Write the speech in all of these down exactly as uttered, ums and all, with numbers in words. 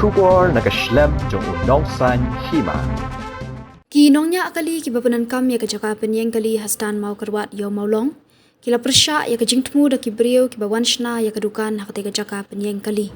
Khubor na ka shlem jong u nongsaiñ hima. Ki nongñiah kali kiba pyndonkam ïa ka jaka pynïeng kali ha stand Mawkyrwat Ïew Mawlong ki la pyrshah ïa ka jingthmu da ki briew kiba wan shna ïa ka dukan ha katei ka jaka pynïeng kali.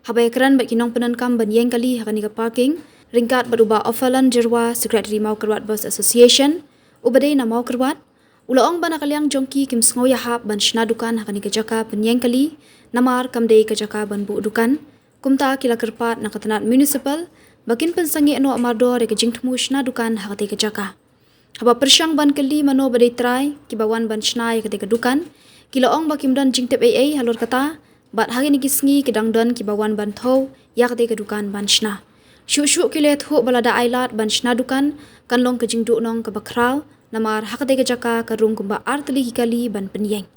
Haba ïakren bad ki nongpyndonkam ban ïeng kali ha kane ka parking, ryngkat bad u Bah Offerland Jyrwa, Secretary Mawkyrwat Bus Association, uba dei na Mawkyrwat, u la ong ba na ka liang jong ki kim sngew ïahap ban shna dukan ha kane ka jaka pynïeng kali, namar kam dei ka jaka ban buh dukan. Kumta ki la kyrpad na ka tnat municipal ba kin pynsangeh noh mardor ïa ka jingthmu shna dukan ha katei ka jaka. Haba pyrshang ban kylli mano ba dei trai kiba wan ban shna ïa katei ka dukan, ki la ong ba kim don jingtip ei ei halor kata, bad ha kine ki sngi ki dang don kiba wan ban thew ïa katei ka dukan ban shna. Shuh shuh ki la ïathuh ba lada ai lad ban shna dukan, kan long ka jingduhnong kaba khraw, namar ha katei ka jaka ka rung kumba ar tylli ki kali ban pynïeng.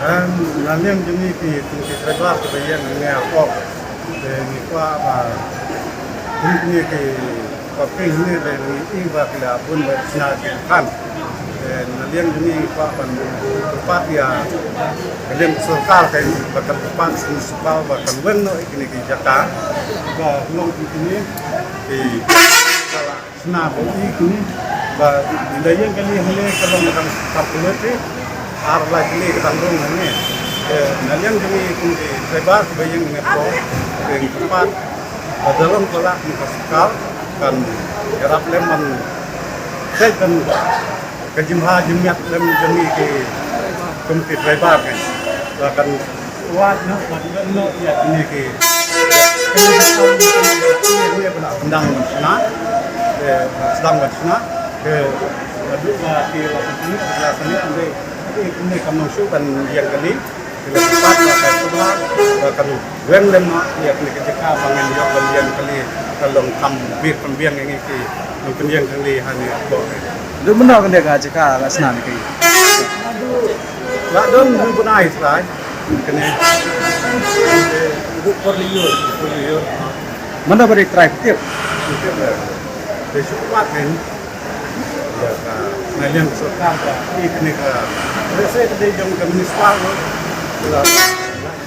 Em, na liang jong ngi ki, ki driver kiba ïeng hangne hapoh. Te ngi kwah ba kum kine ki parking hangne te ngi i ba ki la bun ba shna ki dukan. Te na liang jong ngi ngi kwah ban kyrpad ïa ka liang sorkar, ka ba kan kyrpad municipal ba kan weng noh ïa kine ki jaka. Ba long ki kine ki shna ba i kine ba ynda ïeng kali hangne ka long ka dang kap kyllut te ar lai kali ka dang rung hangne. Eh, na liang jong i kum ki driver ba ïeng ne ko te ngi kyrpad ba da long ka lah ka sorkar kan ïarap lem ban peit ban ka jingmyntoi jingmyntoi lem jong i ki kum ki driver kan ba kan Wat noh, wat noh ïa kine ki. Kine ki, kine ki ba la pyndonkam ban shna. Te sdang ban shna. Te la dei ba ki la pyndonkam ban shna ande. Kine kam nang shu ban ïeng kali. Kine ki pat ba ka suba ba kan weng lem noh ïa kine ki jaka ba ngan ïoh ban ïeng kali. Ka long kam biang kam biang ïa ngi ki. Nang pynïeng kali ha ne ko. Dei mynno kane ka jaka la shna ne ki. La don du bnai trai. Kane. Ibu por liur, por liur. Mana ba dei trai tip? Tip, eh. Dei shu pat kan. Ïa ka, na liang sorkar ka, i kane ka. Rese ka dei jong ka municipal, no. La,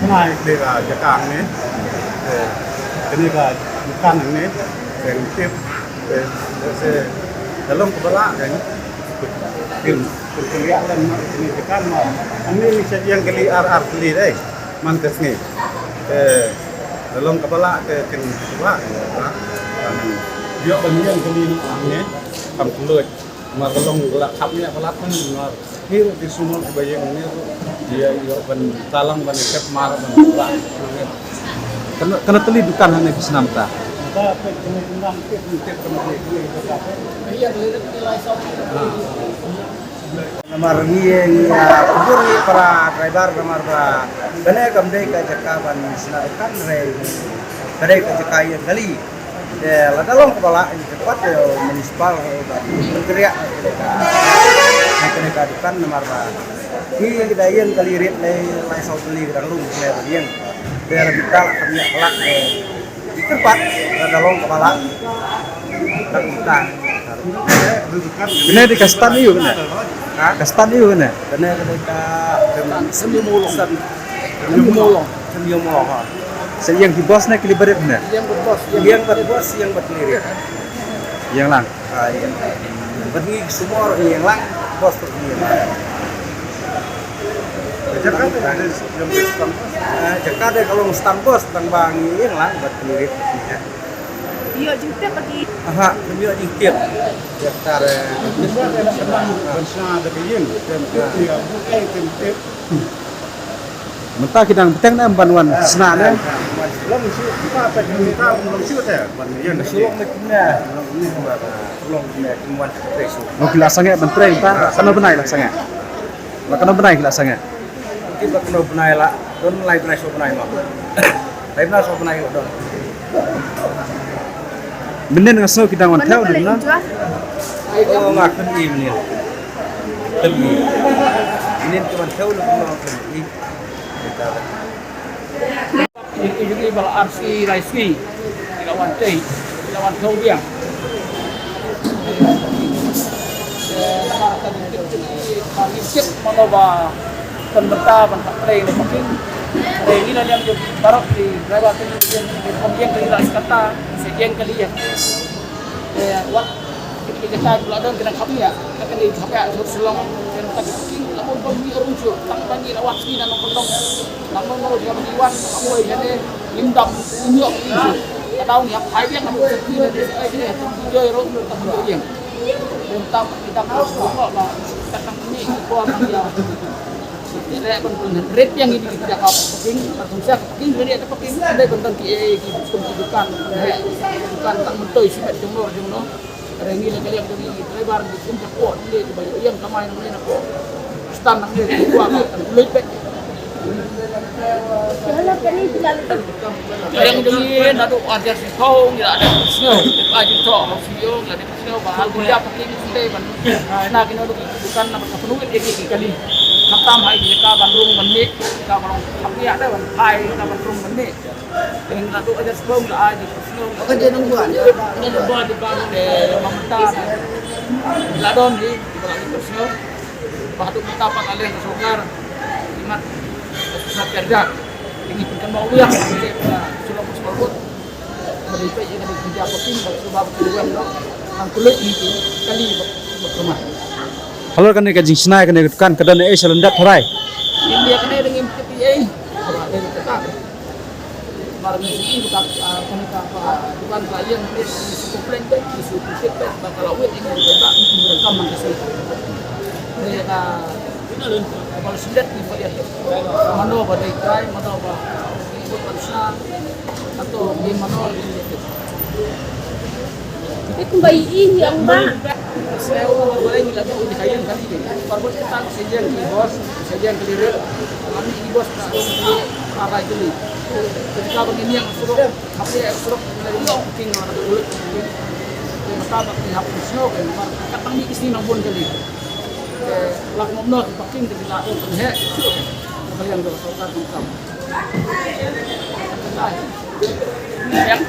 la, kane ka jaka ne. Eh, kane ka dukan ne. Dei tip. Te, te, te, ka long kaba lah, kan. Kim, kim, kim ïa lem ma, ni tekan ma. Ani ni sa ïeng kali ar ar kali dei. Man te sngi. Te, ka long kaba lah, te, kim, kaba lah, ha. Kan, ïoh ban ïeng kali ni, kam kyllut. Mar ka long ka lah, kap ni, ka lah, kan, mar. Hi ruh ki sumar kiba ïeng ne ruh. Ïa, ïoh ban talang ban kep mar ban ba. Kane, kane tylli dukan hangne ki snam ta. Namar ngi, ngi, ah, kubur ngi para driver namar ba kane kam dei ka jaka ban shna dukan re. Ka dei ka jaka ïeng kali. Te lada long kaba lah, ïa ka pat, ïa municipal, ïa ka, ïa ka, ïa ka dukan namar ba. Ki da ïeng kali rit lai, lai saw tylli ka dang rung, lai ba ïeng. Te la kita lah, kami lah, eh, ïa ka pat, lada long kaba lah. Ka kita. Kane dei ka stand ïa u kane. Ha? Ka stand ïa u kane. Kane, kane ka, kane, semi mulong. Semi mulong. Semi mulong, ha. Sa ïeng ki bos ne ki li barit ne? Ïeng bad bos, ïeng bad bos, ïeng bad lirik. Ïeng lang. Ha, ïeng. Bad ngi sumar ïeng lang, bos bad ïeng lang. Jaka te, jaka te ka long stand bos, tang ba ngi ïeng lang bad lirik. Ïoh jingtip lagi. Aha, ïoh jingtip. Jaka te. Ban sna da ka ïeng, ban tip ïa, bukai ban tip. Mynta ki dang bteng ne ban wan sna ne. Long shu, mynta ta mynta long shu te ban ïeng. Shu long ne kumne. Long ne kumne, wan te shu. Long ki la sangeh ban trei mynta. Kano bnai la sangeh. La kano bnai ki la sangeh. Ki ba kano bnai la don lai bnai shu bnai ma. Lai bnai shu bnai la don. Mynnin nga sngew ki dang wan thew dei na. Oh, nga kynmaw mynnin. Kynmaw. Mynnin ki wan thew dei na kynmaw. Ïa ki ba la ar sngi lai sngi. Ki la wan tei, ki la wan thew biang. Ka ngi tip mano ba kan mynta ban hap trei na parking. Te ngi la liang jong baroh ki driver te ngi ïeng, ïeng kali la sekata, se ïeng kali ïa. Te wat ki kata la don ki nang kham ïa, ka kali kham ïa jong Shillong, te nang ta ki parking la bun bun ngi rum shu, tang ba ngi la wan ngi na nongkyndong. Nang nong nong jong ngi wan, ka boi kane, lim dam, lim ïoh ngi shu. Ka daw ngi hap hai biang ka bun ngi na dei ai dei, tang joi rum, tang joi ïeng. Te nang ta ki dang rum shu ko ba, ka tang ngi ko ba ngi ïa. Te leh ban pynrit ïa ngi ki jaka parking, parking sha parking, ngi leh parking, ym dei ban don ki ei ki kum ki dukan, dukan tang myntoi shimet jong no jong no. Re ngi leh ka liang jong ngi driver ngi kum ka port ngi ki ba ïoh ïeng kamai nang ngi na port. Stan nang ngi ki kwah ka tang lut pek. Ka liang jong ngi naduh ar hajar shiphew ngi la dep sngew. Dep ai jingthoh ha u C E O ngi la dep Sngewbha hal bulia parking sdei ban. Na kino ki dukan na ka pynwit egi ki kali. Khamtam ha ïa ka ban rung ban mih, ka ban rung kham ïa da ban phai ka ban rung ban mih. Eng la tu aja sbong la ai di sngewbha. Ka je nang buan. Nang buan di ban de ma mata. La don di ba la di sngewbha. Ba tu mata pat aleh ka sorkar. Imat sa kerja. Ini pun kan mau yang. Sudah pun sepuluh. Halor kane ka jingshna kane ka dukan ka don ei sha lyndet tharai. Mano ba dei trai, mano ba, ba dei trai, mano ba, ba dei trai. Te kumba i i hi ang ba. Sngewbha ba ngi la dei ka ïeng kali. Parabot kita sha ïeng ki bos, sha ïeng kali rit. Kami ki bos ka ong ki ka bai kali. Ketika ba ngi niang surok, hap ïa surok, ngi la ïoh king la ka lut. Mata ba ngi hap snow kan mar. Kat nang ngi ki sni nang bun kali. Lak mom no ki parking ki la ong kan he. Ka ïeng da sorkar kan kam. Yang